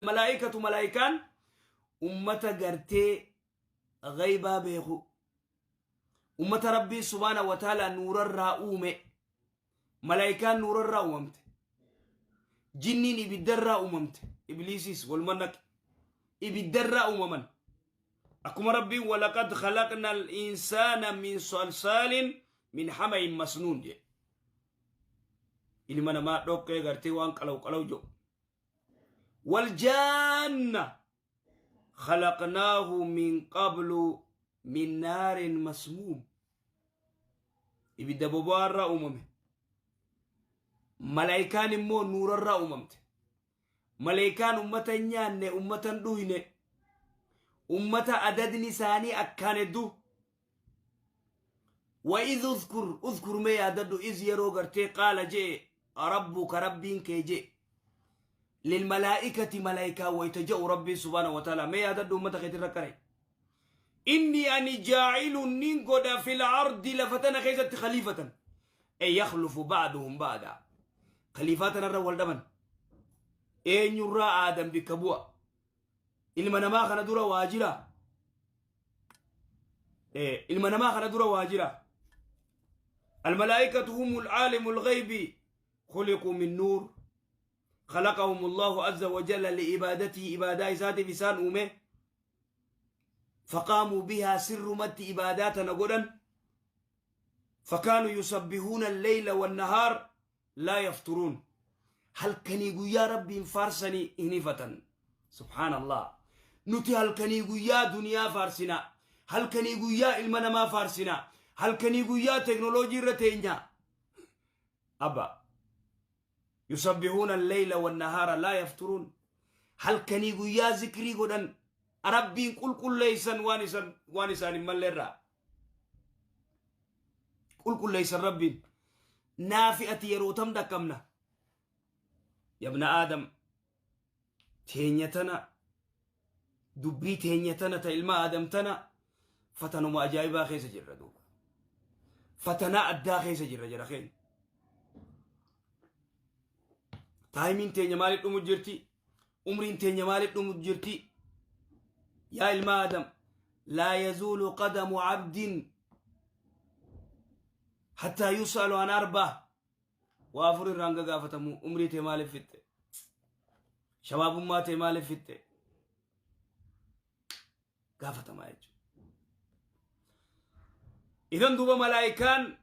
Almalaa'ikatu malaa'ikaan ummata gartee ghaybaa beeku, ummata Rabbiin subhaana wa ta'ala nuurarraa uume. Malaa'ikaan nuurarraa uumamte, jinniin ibiddarraa uumamte, ibliisiis waluma naqe, ibiddarraa uumaman. Akkuma Rabbiin walaqad khalaqna al-insaana min salsaalin min hamayin masnuun jedhe. Ilma namaa dhoqqee gartee waan qalaw qalaw jedhu. Waljaanna khalaqnaahu min qablu min naarin masmuum. Ibidda boba'aarraa uumame. Malaayikaan immoo nuurarraa uumamte. Malaayikaan ummata hin nyaanne, ummata hin dhuyne, ummata adadni isaanii akkaan hedduu. وإذ اذكر، اذكر mee yaadadhu، إذ yeroo gartee قال je'e ربك rabbiin kee je'e للملائكة malaayikaa wayta je'u Rabbiin سبحانه وتعالى mee yaadadhu ummata keetirra qare إني ani جاعل nin godha في الأرض lafa tana keessatti خليفة أي يخلف بعضهم بعضا. Khaliifaa tanarra wal dhaban, eenyurraa Aadam bikka bu'a? Ilma namaa kana dura waa jira. Ilma namaa kana dura waa jira. الملائكة هم العالم الغيب، خلقوا من نور، خلقهم الله عز وجل لعبادته. عبادة isaatiif isaan uume. فقاموا بها sirrumatti عباداتنا godhan. فكانوا يسبحون الليل والنهار لا يفترون. Halkanii guyyaa Rabbiin faarsanii hin hifatan. Subhaanallah, nuti halkanii guyyaa duniyaa faarsinaa, halkanii guyyaa ilma namaa faarsinaa, halkanii guyyaa teknooloojii irra teenya. Abba يسبحون الليل والنهار لا يفترون. Halkanii guyyaa zikrii godhan, Rabbiin qulqulleeysan, waan isaan hin malleerraa qulqulleeysan Rabbiin. Naafi ati yeroo tam dhaqqabna? يا ابن آدم, teenya tana, dubbii teenya tana ta ilma Aadam tana fatanuma ajaa'ibaa keessa jirra duuba. Fatanaa addaa keessa jirra jira keenya. Timeiin teenya maaliif dhumu jirti? Umriin teenya maaliif dhumu jirti? Yaa ilma Aadam, لا يزول قدم عبد حتى يسأل عن أربع. Waa afur irraan gagaafatamu. Umrii tee maaliif fixxe? Shabaabummaa tee maaliif fixxe? Gaafatamaa jechuudha. Idan duuba malaayikaan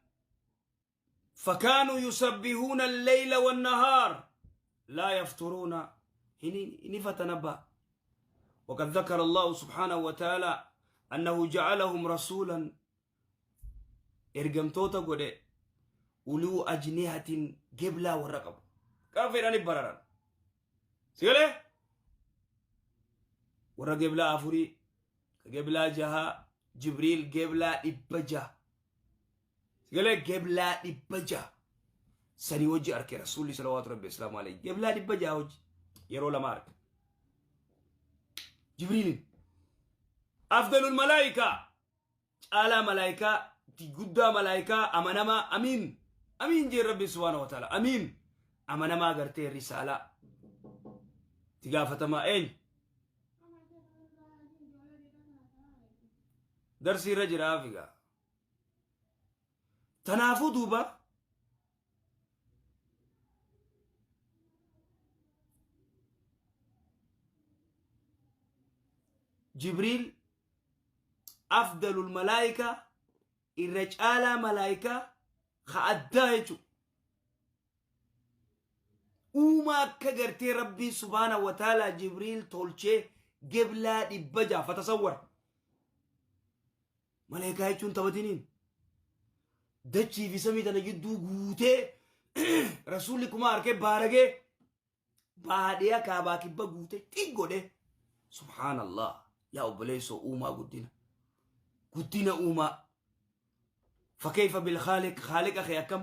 فكانوا يسبحون الليل والنهار لا يفترون. هني فتنبأ. وقد ذكر الله سبحانه وتعالى أنه جعلهم رسولا، ergamtoota godhe، أولو أجنحة geblaa warra qabu qaafeedhaan bararan. Sigalee warra geblaa afurii, geblaa jahaa, Jibriil geblaa 600. Sigalee geblaa 600 sanii wajji arke Rasuulli صلوات ربي وسلامه عليه. Geblaa 600 wajji yeroo lama arke Jibriilin. أفضل الملائكة, caalaa malaayikaa, guddaa malaayikaa, amanamaa, أمين أمين jeen Rabbi سبحانه وتعالى, أمين amanamaa gartee risaalaa itti gaafatamaa. Eenyu darsii irra jira afigaa. Tanaafuu duuba Jibriil أفضل الملائكة, irra caalaa malaayikaa ka addaa jechuudha. Uumaa akka gartee Rabbii سبحانه وتعالى Jibriil tolchee geblaa 600 فتصور. Malaayikaa jechuun taphatiniin dachii fi samii tana gidduu guutee Rasuulli kuma harkee baaragee baadhiyaa kaabaa kibba guutee xiggodhe. Subhaanallah, yaa obboleessoo, uumaa guddina guddina uumaa. فكيف بالخالق? Khaaliqa kee akkam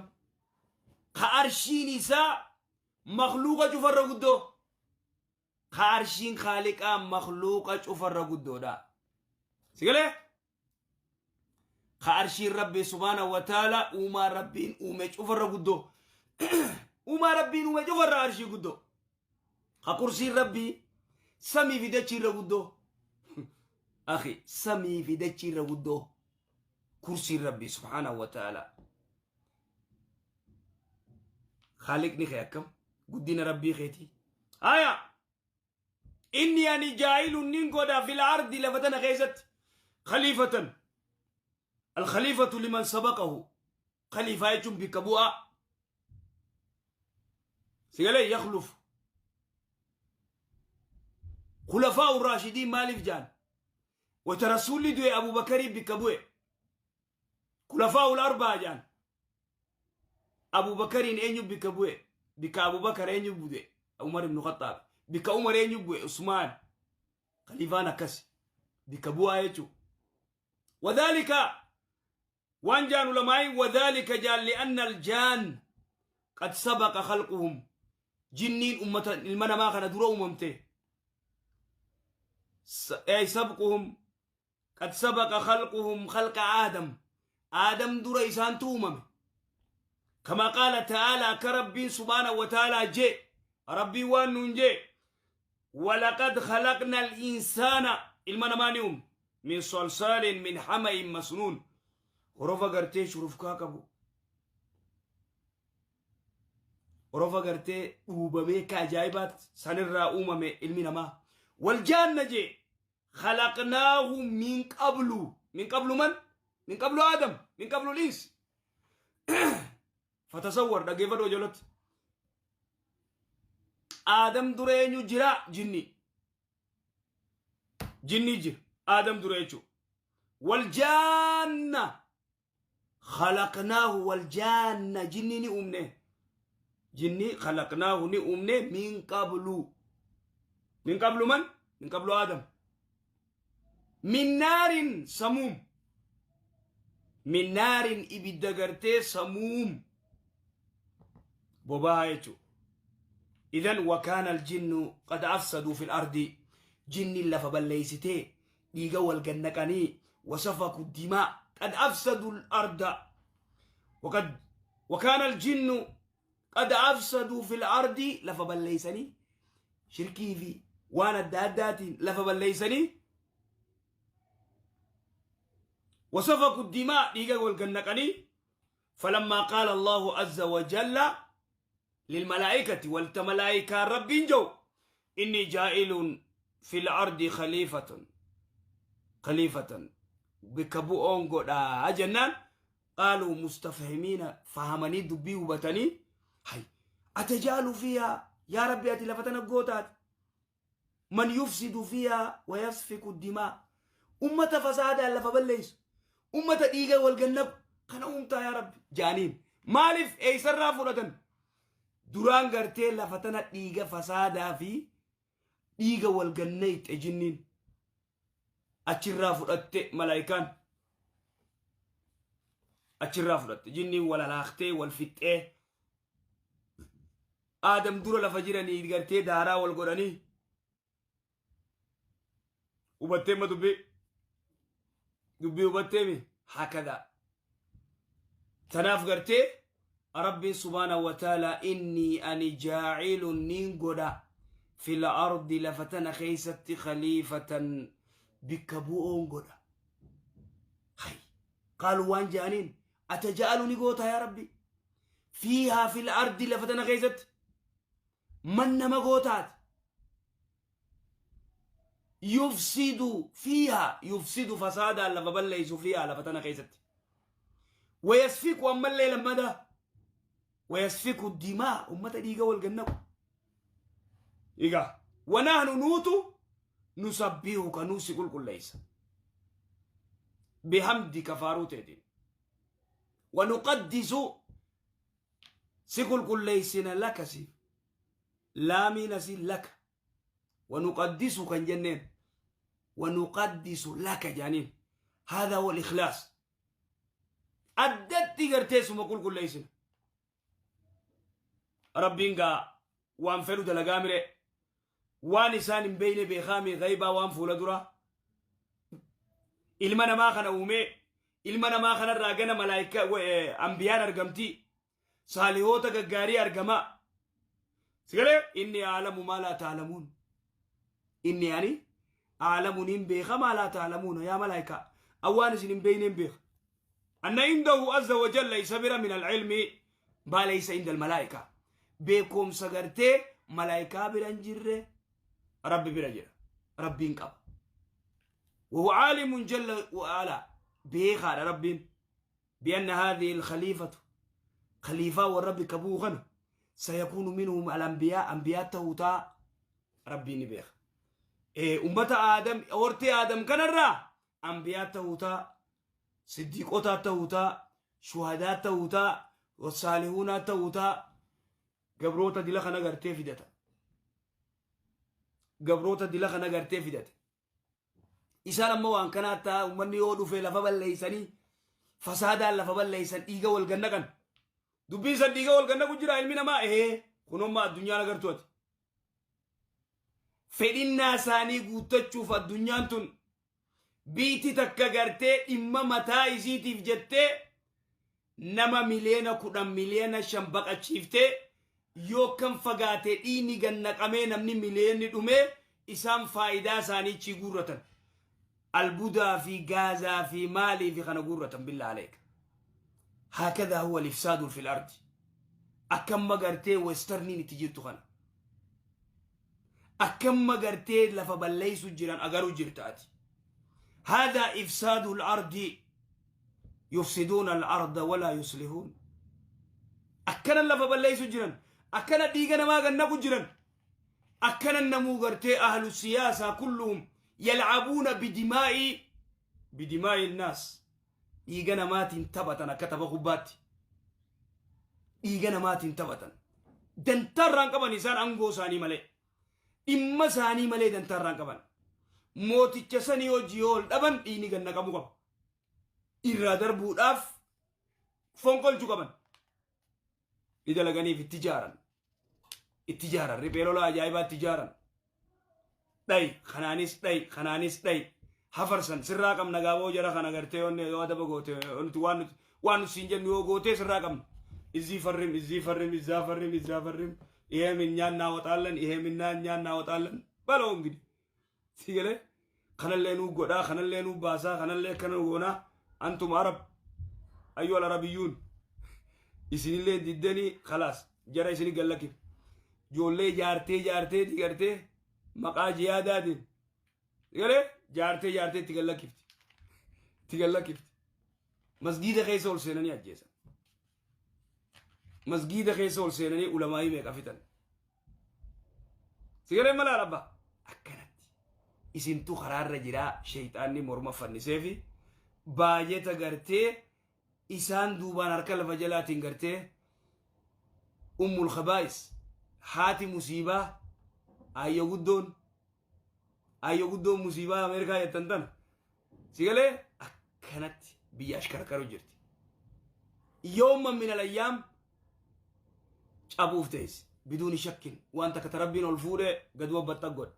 ka arshiin isaa makluuqa cufarra guddoo, ka arshiin khaaliqaa makluuqa cufarra guddoodha. Sigalee ka arshiin Rabbi سبحانه وتعالى uumaa Rabbiin uume cufarra guddoo, uumaa Rabbiin uume cufarra arshii guddoo, ka kursiin Rabbii Samii fi dachii irra guddoo. Akhi, samii fi dachii irra guddoo. Kursiin Rabbii subhaanahu wa ta'ala. Khaaliqni kee akkam? Guddina Rabbii keetii. Haya! Inni ani jaa'ilun nin godha fil ardi, lafa tana keessatti, khaliifatan. Alkhaliifatu liman sabaqahu. Khaliifaa jechuun bikka bu'aa. Sigalee yakhluf. Khulafaa Raashidiin maaliif jaan? Wata Rasuulli du'e Abubakarii bikka bu'e. Khulafaa ul arbaa jaan. Abubakariin eenyu bikka bu'e? Bikka Abubakar eenyu bu'e? Umar ibn Khattaab. Bikka Umar eenyu bu'e? Usmaan. Khaliifaan akkas. Bikka bu'aa jechuudha. وذلك waan jaan ulamaa'i وذلك jaan لأن الجان قد سبق خلقهم. Jinniin ummata ilma namaa kana dura uumamte. أي سبقهم، قد سبق خلقهم خلق آدم. آدم dura isaantu uumame. كما قال تعالى، كربي سبحانه وتعالى جي، ربي waan nuun jee: ولقد خلقنا الإنسان، ilma namaa ni uume، من صلصال من حمأ مسنون. Horofa gartee shurufkaa qabu, horofa gartee dhuubamee ka ajaa'ibaatti sanirraa uumame ilmi namaa. والجان jee خلقناه من قبل. من قبل من؟ من قبل آدم، من قبل الإنس. فتصور، dhaggeeffadhu ijoolloti. Aadam dura eenyu jira? Jinni. Jinni jira Aadam dura jechuudha. والجان خلقناه، والجان jinni ni uumne. Jinni خلقناه ni uumne من قبل. من قبل من؟ من قبل آدم. من نار سموم. من نار ibidda gartee سموم boba'aa jechuudha. إذن وكان الجن قد أفسدوا في الأرض. Jinni lafa balleessitee dhiiga wal gannaqanii وسفكوا الدماء، قد أفسدوا الأرض. وقد وكان الجن قد أفسدوا في الأرض، lafa balleessanii shirkii fi waan adda addaatiin lafa balleessanii وسفكوا الدماء، dhiiga wal gannaqanii. فلما قال الله عز وجل للملائكة، والتملائكة رب جو: إني جاعل في الأرض خليفة، خليفة bikka bu'oon godhaa jennaan، قالوا مستفهمين، fahamanii dubbii hubatanii: hay أتجعل فيها، yaa Rabbi, ati lafa tana gootaat من يفسد فيها ويسفك الدماء، ummata fasaadaan lafa balleessu, ummata dhiiga wal gannaqu kana uumtaa yaa Rabbi jaaniin. Maaliif? Eeysarraa fudhatan? Duraan gartee lafa tana dhiiga fasaadaa fi dhiiga wal gannayxe jinniin. Achirraa fudhatte malaayikaan. Achirraa fudhatte. Jinniin wal alaaktee wal fixxee Aadam dura lafa jiranii gartee daaraa wal godhanii. Hubattee ma dubbii? Dubbii hubatteemi? هكذا. Tanaaf gartee Rabbiin سبحانه وتعالى: إني ani جاعل nin godha في الأرض، lafa tana keeysatti، خليفة، bikka bu'oon godha. Hay, قالوا waan je'aniin: أتجعل ni goota yaa Rabbi فيها في الأرض، lafa tana keeysatti man nama gootaat يفسد فيها، يفسد fasaadaan lafa balleeysu، فيها lafa tana keeysatti، ويسفك ammallee lammada ويسفك الدماء، ummata dhiiga wal gannaqu. Egaa ونحن nuutu نسبح nuusi qulqulleeysa بحمدك faaruu teetiin ونقدس si qulqulleeysina لك si laamiin asi لك ونقدس kan jenneen ونقدس لك jaaniin. هذا هو الإخلاص. Addatti gartee suma qulqulleeysina. Rabbiin gaa waan fedhu dalagaa mire, waan isaan hin beeyne beekaami, gaybaa waan fuula dura. Ilma namaa kana uumee, ilma namaa kanarraa gana malaayika ambiyaan argamti, saalihoota gaggaarii argama. Sigalee إني أعلم ما لا تعلمون. Inni ani aalamu niin beeka maa laa taalamuuna yaa malaayikaa an waan isin hin beeyneen beeka. Anna indahu azza wa jalla isa bira min alcilmi maa laysa inda almalaa'ika beekoomsa gartee malaayikaa bira hin jirre rabbi bira jira rabbiin qaba. وهو عالم جل وعلا بيخا ربين بأن هذه الخليفة خليفة والرب كبوغن سيكون منهم الأنبياء أنبياء تهوتا ربي نبيخ إيه أمة آدم أورتي آدم كان الرا أنبياء تهوتا صديقوتا تهوتا شهداء تهوتا والصالحون تهوتا قبروتا دي لخنا غرتي فدتا قبروتا دي لخنا غرتي فدتا Isaan ammoo waan kanaa ta'a uummanni yoo dhufe lafa balleeysanii fasaadaan lafa balleeysan dhiiga wal gannaqan. Dubbiin san dhiiga wal gannaqu jira ilmi namaa ehee kunommaa addunyaan agartu ati. Fedhinnaa isaanii guuttachuuf addunyaan tun biiti takka gartee dhimma mataa isiitiif jettee nama 10 miliyoona 5 miliyoona baqachiiftee yoo kan fagaate dhiigni gannaqamee namni miliyoonni dhumee isaan faayidaa isaanii chii guurratan. Albudaa fi gaazaa fi maalii fi kana guurratan billaa aleeka. Haakadaa huwa al-ifsaadu fil ardi. Akkamma gartee westerniin itti jirtu kana. Akkamma gartee lafa balleessu jiran agaruu jirta ati. Haadaa ifsaadu al-ardi yufsiduuna al-arda walaa yuslihuun. Akkana lafa balleessu jiran akkana dhiiga namaa gannaqu jiran akkana namuu gartee ahlu siyaasaa kulluhum yalcabuuna bidimaa'i innaas dhiiga namaatiin taphatan akka tapha kubbaatti dhiiga namaatiin taphatan dantaarraan qaban isaan aangoo isaanii malee dhimma isaanii malee dantaarraan qaban mooticha sanii hojii ol dhaban dhiigni gannaqamuu qaba irraa darbuudhaaf fonqolchuu qaban ni dalaganiif itti jaaran itti jaaran riphee lolaa ajaa'ibaa itti jaaran dhayi kanaanis dhayi kanaanis dhayi hafarsan sirraa qabna gaaboo jara kana gartee onne yoo adaba goote nuti waan nuti waan nuti siin jennu yoo gootee sirraa qabna እዚህ ፈርም እዚህ ፈርም እዛ ፈርም እዛ ፈርም ይሄም እኛ እናወጣለን ይሄም እና እኛ እናወጣለን በለው እንግዲህ ሲገለ kanallee nuu godhaa kanallee nuu baasaa kanallee kana goonaa antum arab ayyuha al-arabiyyuun isinillee diddanii khalaas jara isini gallakif ijoollee jaartee jaartee gartee maqaa jiyaadaatiin galee jaartee jaartee itti gallakkifti itti gallakkifti masgiida keessa ol seenanii ajjeesan masgiida keessa ol seenanii ulamaayii meeqa fixan si galee malaa rabba akkanatti isintu karaarra jiraa sheeyxaanni morma fanniseefi baajeta gartee isaan duubaan harka lafa jalaatiin gartee ummul khabaa'is haati musiibaa ayyo guddoon ayyo guddoon musiibaa Ameerikaa jettan tana si galee akkanatti biyya ashkarkaru jirti yawman min alayyaam cabuuf ta'es biduuni shakkin waan takka tarabbiin ol fuudhe gaduma baxxa godhe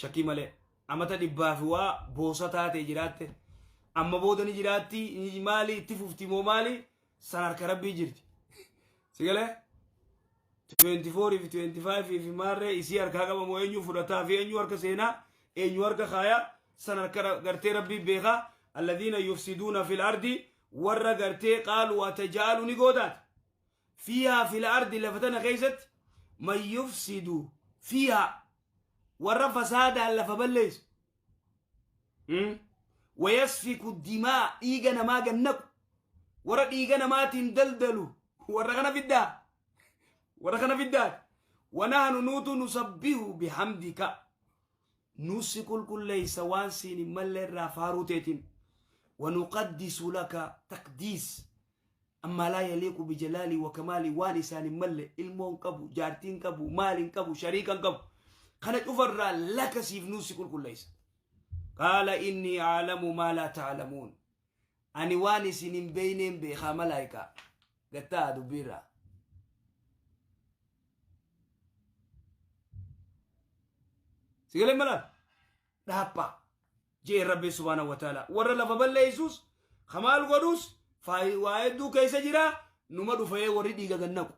shakkii malee amata dhibbaa fi waa boosa taate jiraatte amma booda ni jiraatti maali itti fufti moo maali san harka rabbii jirti si galee 24 fi 25 fi maarree isii harkaa qaba moo eenyu fudhataa fi eenyu harka seenaa eenyu harka kaayaa san harka gartee rabbii beekaa alladhiina yufsiduuna fil ardi warra gartee qaaluu atajaalu ni gootaat fiihaa fil ardi lafa tana keessatti man yufsidu fiihaa warra fasaadaan lafa balleessu wayasfiku dimaa dhiiga namaa gannaqu warra dhiiga namaatiin daldalu warra kana fiddaa warra kana fiddaati wanahnu nuutu nusabbihu bihamdika nusi qulqulleeysa waan siin hin malle irraa faaruu teetiin wanuqaddisu laka taqdiis amma laa yaliiqu bijalaalii wa kamaalii waan isaan hin malle ilmoon qabu jaartiin qabu maaliin qabu shariikan qabu kana cufarraa laka siif nusi qulqulleeysa qaala innii aclamu maa laa taclamuun ani waan isin hin beeyneen beekaa malaayikaa gattaa dubbiirraa sigalee malaal dhaaphaa jee rabbi subhaanahu wa ta'ala warra lafa balleessus kamaal godhus waa hedduu keessa jira numa dhufee warri dhiiga gannaqu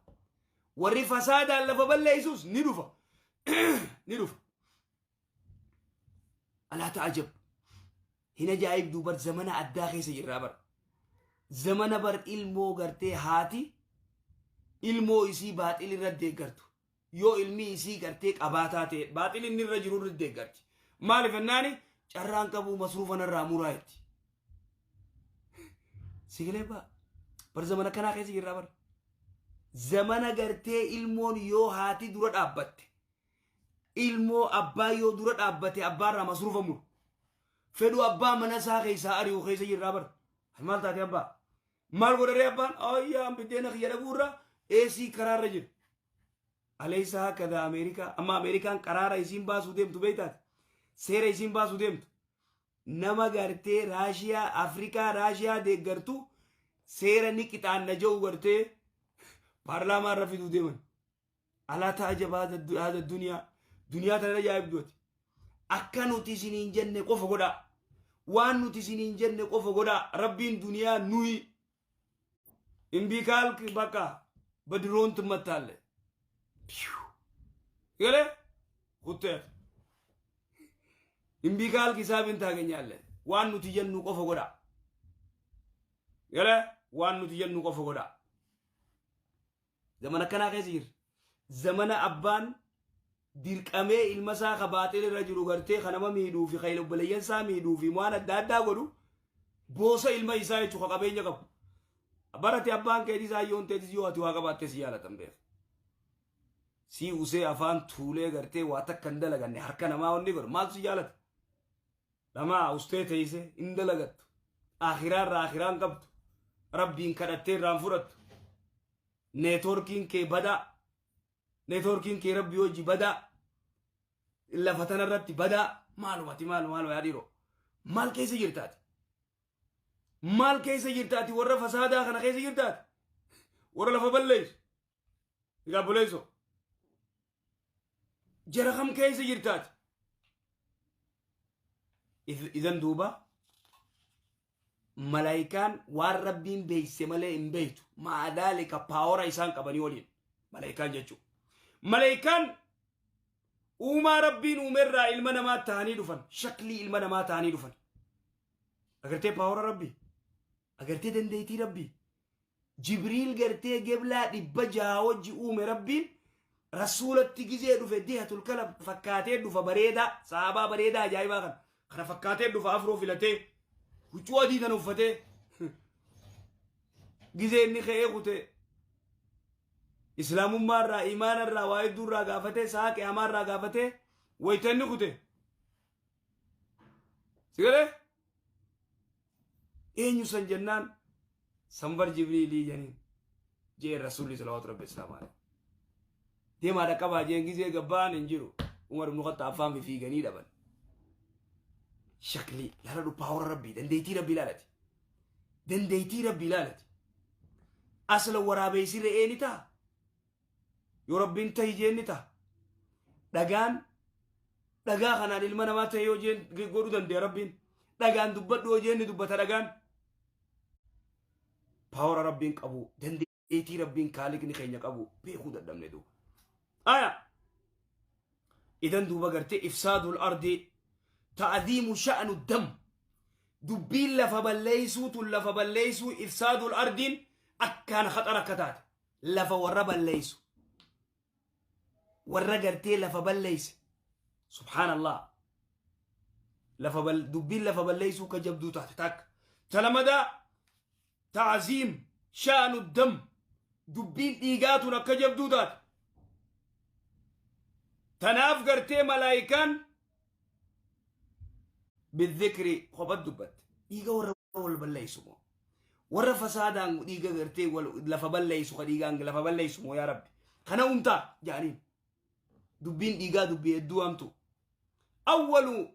warri fasaadaan lafa balleessus ni dhufa ni dhufa. Ta'ajab, hin ajaa'ibduu bar, zamana addaa keessa jirraa bar. Zamana bar ilmoo gartee haati ilmoo isii baaxil irra deeggartu. Yoo ilmi isii gartee qabaataa ta'e, baaxil inni irra jiru irra deeggarti. Maaliif jennaani, carraan qabuu, masruufa narraa muraa jetti. Sigilee baa bar, zamana kanaa keessa jirraa bar. Zamana gartee ilmoon yoo haati dura dhaabbatte, ilmoo abbaa yoo dura dhaabbate, abbaarraa masruufa muru. Fedhu abbaa mana isaa keessaa ari'u keessa jirraa bar. Maal taate abbaa? Maal godharee abbaan? Ayyaan biddeena kiyya dhabuurra eesii karaarra jira. Aleessa hakada Ameerikaa. Amma Ameerikaan qaraara isiin baasuu deemtu beektaati. Seera isiin baasuu deemtu. Nama gartee Raashiyaa, Afrikaa Raashiyaa deeggartu seera ni qixaanna jedhu gartee paarlaamaa irra fiduu deeman. Alaa ta'ajab haadha duniyaa. Duniyaa tana ajaa'ibduuti. Akka nuti isiniin jenne qofa godhaa. Waan nuti isiniin jenne qofa godhaa. Rabbiin duniyaa nuyi. እምቢ ካልክ በቃ በድሮን ትመታለህ። ገለ ኩቴ እምቢ ካልክ ሂሳብን ታገኛለህ። Waan nuti jennu qofa godhaa. Gale, waan nuti jennu qofa godhaa. Zamana kanaa keessa jirra. Zamana abbaan dirqamee ilma isaa ka baaxil irra jiru gartee ka nama miidhuu fi ka obboleeyyan isaa miidhuu fi waan adda addaa godhu, boosa ilma isaa jechuun ka qabeenya qabu. Barate abbaan keetis hayyoon teetis yoo ati waa qabaatte si jaalatan beeka. Si usee afaan tuulee gartee waa takka hin dalaganne, harka namaa wanni godhu, maaltu si jaalata? Dhamaa ustee teeyse hin dalagattu. Akhiraarraa akhiraan qabdu. Rabbiin kadhattee irraan fudhattu. Networkiin kee badaa. Networkiin kee rabbii hojii badaa. Lafa tanarratti badaa. Maalumati maaluma maaluma yaa dhiiroo. Maal keessa jirtaati? Maal keessa jirtaati? Warra fasaadaa kana keessa jirtaati? Warra lafa balleessu. Egaa buleessoo. Jara kam keessa jirtaati? Idan duuba malaayikaan waan Rabbiin beeyse malee hin beeytu. Maadaalika power isaan qabanii waliin. Malaayikaan jechuudha. Malaayikaan uumaa Rabbiin uumerraa ilma namaa ta'anii dhufan. Shaklii ilma namaa ta'anii dhufan. Agartee power Rabbii? Agartee dandeettii Rabbii? Jibriil gartee geblaa 600 wajji uume Rabbiin, Rasuulatti gizee dhufe Dihatul Kalab fakkaatee dhufa. Bareedaa, sahabaa bareedaa ajaa'ibaa kana kana fakkaatee dhufa. Afroo filatee, huccuu adii kana uffatee gizee inni ka'ee kute, islaamummaa irraa, imaana irraa, waa hedduu irraa gaafatee, sa'a qiyaamaa irraa gaafatee, wayita inni kute si galee, eenyu san jennaan, sanbar Jibriilii janiin jee Rasuulli salawaatu Rabbi islaamaa alayhi. Deemaa dhaqqabaa jeen. Gizee gabbaan hin jiru. Umar ibn Khattaab afaan fiiganii dhaban. Shaklii laala, power Rabbii, dandeettii Rabbii laalati. Dandeettii Rabbii laalati. Asla waraabeessi re'ee ni ta'a. Yoo Rabbiin tahi jeen ni ta'a. Dhagaan dhagaa kanaan ilma namaa ta'e yoo jeen godhuu danda'a Rabbiin. Dhagaan dubbadhu yoo jeen ni dubbata dhagaan. Power Rabbiin qabu, dandeettii Rabbiin kaaliqni keenya qabu beekuu dadhabne duuba. Aya. Idan duuba gartee إفساد الأرض تعظيم شأن الدم, dubbiin lafa balleeysuu tun, lafa balleeysuu, إفساد الأرض akkaan khaxara akka taate, lafa warra balleeysu, warra gartee lafa balleeyse, subhaanallah, lafa dubbiin lafa balleeysuu ka jabduu taate takka. Talamadaa تعظيم شأن الدم, dubbiin dhiigaa tun akka jabduu taate. Tanaaf gartee malaayikaan بالذكر kophat dubbatte. Dhiiga warra wal balleeysu moo, warra fasaadaan dhiiga gartee lafa balleeysu, ka dhiigaan lafa balleeysu moo, yaa Rabbi kana umtaa jaaniin. Dubbiin dhiigaa dubbii hedduu hamtu. Awwalu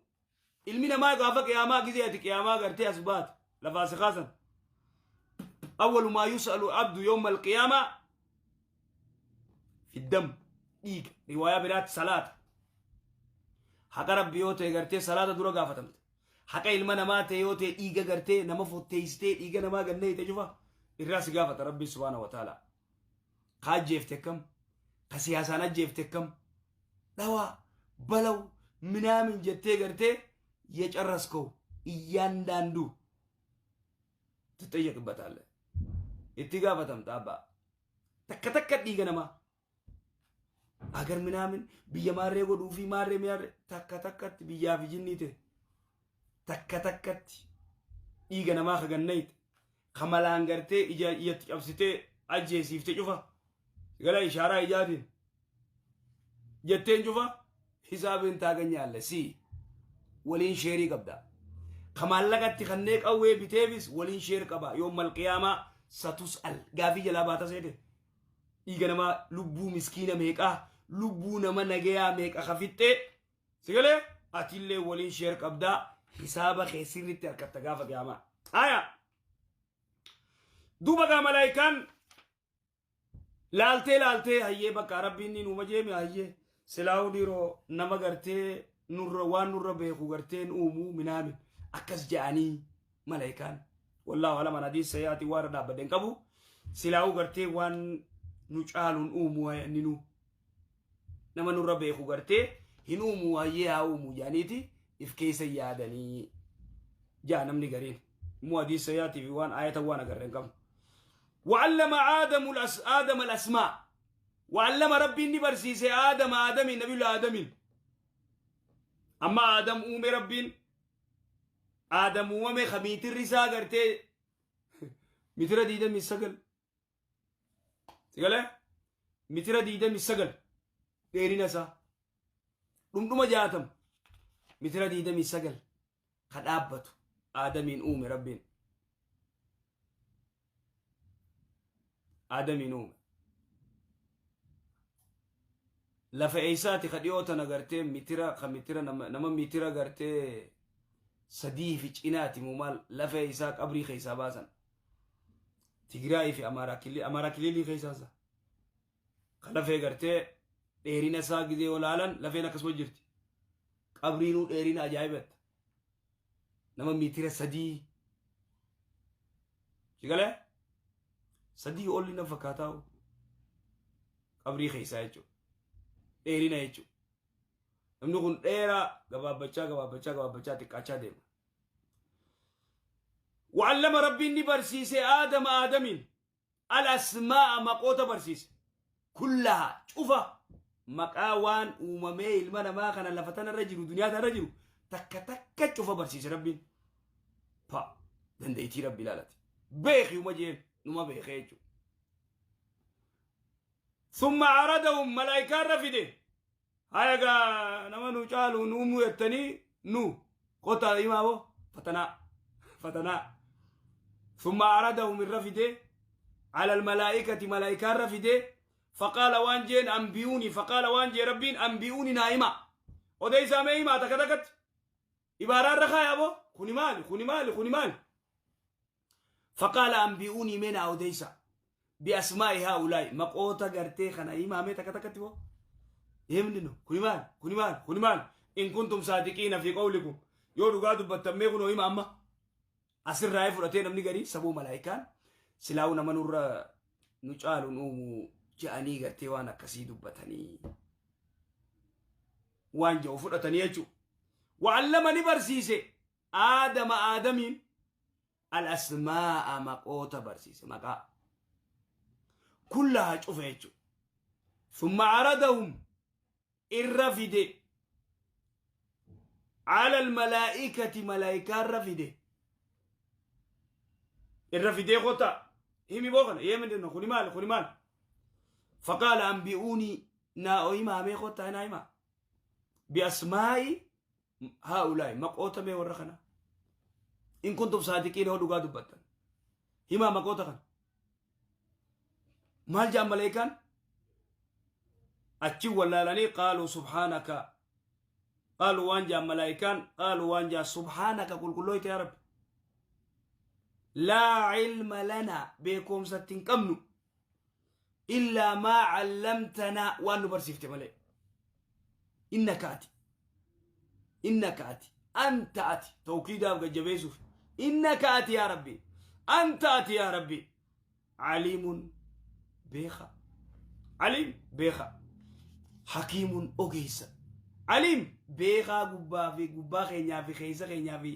ilmi namaa gaafa qiyaamaa, gizee ati qiyaamaa gartee as baate lafaa si kaasan, أول ما يسأل العبد يوم القيامة في الدم, dhiiga. Riwaayaa biraatti salaata. Haqa Rabbi yoo ta'e gartee salaata dura gaafatamte. Haqa ilma namaa ta'e yoo ta'e, dhiiga gartee nama fotteessitee, dhiiga namaa gannee ite cufa irraa si gaafata Rabbi سبحانه وتعالى. Ka ajjeefte akkam? Ka siyaasaan ajjeefte akkam? Dhawaa balaw minaamin jettee gartee የጨረስከው እያንዳንዱ ትጠየቅበታለህ። Itti gaafatamta abbaa. Takka takka dhiiga namaa agar minaamin biyya maarree godhuu fi maarree miyaarree takka takkatti biyyaa fi jinnii ta'e takka takkatti dhiiga namaa kagannayte kamalaan gartee ija ijatti cabsitee ajjeesiifte cufa gala ishaaraa ijaatiin jetteen cufa hisaabiin taaganyaalle si waliin sheerii qabda. Ka maallaqatti kannee qawwee biteefis waliin sheer qaba. Yoommal qiyaamaa satus al gaafii jalaa baata seete. Dhiiga namaa lubbuu miskiina meeqaa lubbuu nama nagayaa meeqa kafixxee sigalee atillee waliin sheer qabdaa hisaaba kee sirritti harkatta gaafa qiyaamaa. Haya duuba gaa malaayikaan laaltee laaltee hayyee bakka rabbiin ni nuuma jeeme hayyee silaa'uu dhiiroo nama gartee nurra waan nurra beeku garteen uumuu minaamin akkas je'anii malaayikaan wallaahu alam an hadiis sayaati waan irra dhaabbadhe hin qabu silaa'uu gartee waan nu caaluun uumuu inni nu nama nurra beeku gartee hin uumuu hayyee haa uumuu jedhaniiti if keessa yaadanii ja'a namni gariin immoo hadiis sayaatii fi waan ayata waan agarre hin qabnu. وعلم آدم آدم الأسماء وعلم ربي إني برسيس آدم آدم نبي الله آدم أما آدم أومي ربين آدم أومي خميت الرسا قرتي متر ديدا من سقل سقل متر ديدا من سقل ديري نسا دم جاتم متر ديدا من سقل قد أبتو آدمين أومي ربين آدمين أومي lafa eessaati ka dhiyoo tana gartee mitira ka mitira nama mitira gartee sadii fi cinaati moo maal lafa isaa qabrii keessaa baasan Tigraay fi Amaaraa Kililii keessaa isa ka lafee gartee dheerina isaa gizee olaalan lafeen akkasuma jirti qabriinuu dheerina ajaa'ibatta nama mitira sadii sigalee sadii olli na fakkaataa qabrii keessaa jechuudha. Dheerina jechuudha. Namni kun dheeraa gabaabbachaa gabaabbachaa gabaabbachaa xiqqaachaa deema. Wa'allama rabbiin ni barsiise Aadama Aadamiin al-asmaa'a maqoota barsiise. Kullaha cufa maqaa waan uumamee ilma namaa kana lafa tanarra jiru duniyaa tanarra jiru takka takka cufa barsiise rabbiin. Pa dandeettii rabbi ilaalati. Beeki uma jeen numa beekee jechuudha. ثم عرضهم ملائكة رفده هيا نما نو چالو نومو يتني نو قطع إمامو فتنا فتنا ثم عرضهم الرفده على الملائكة ملائكة رفده فقال وانجين أنبئوني فقال وانجي ربين أنبئوني نائمة وديسا ميما تكتكت إبارة رخا يا أبو خوني مالي خوني مالي خوني مالي فقال أنبئوني من أوديسا بأسماء هؤلاء مقوتا غرتي خنا إمامي تكتكت بو يمننو خوني مال خوني مال خوني مال إن كنتم صادقين في قولكم يورو قادوا بتميغنو إماما أسر راي فرتين أمني غري سبو ملائكان سلاو نمنور نجالو نومو جاني غرتي وانا كسيدو بتني وان جو فرتني يجو وعلمني برسيسي آدم آدمين الأسماء مقوتا برسيسي مقا كلها شوف ثم عرضهم الرفد على الملائكة ملائكة الرفد الرفد غطا همي بوغنا يمن إنه خوني مال خوني مال فقال أنبئوني نا أمي غطا نايما بأسماء هؤلاء مقوتا مي ورخنا إن كنتم صادقين هو دغا دبتن هما مقوتا خن مال جاء ملائكان أتشي ولا قالوا سبحانك قالوا وان جاء ملائكان قالوا وان جاء سبحانك قل كله يا رب لا علم لنا بكم ستنكمنو إلا ما علمتنا وأن برسفت ملائك إنك أتي إنك أتي أنت أتي توكيد أبقى جبيسوف إنك أتي يا ربي أنت أتي يا ربي عليم بيخا عليم بيخا حكيم أجيس Aliim, beekaa gubbaa fi gubbaa keenyaa fi keessa keenyaa fi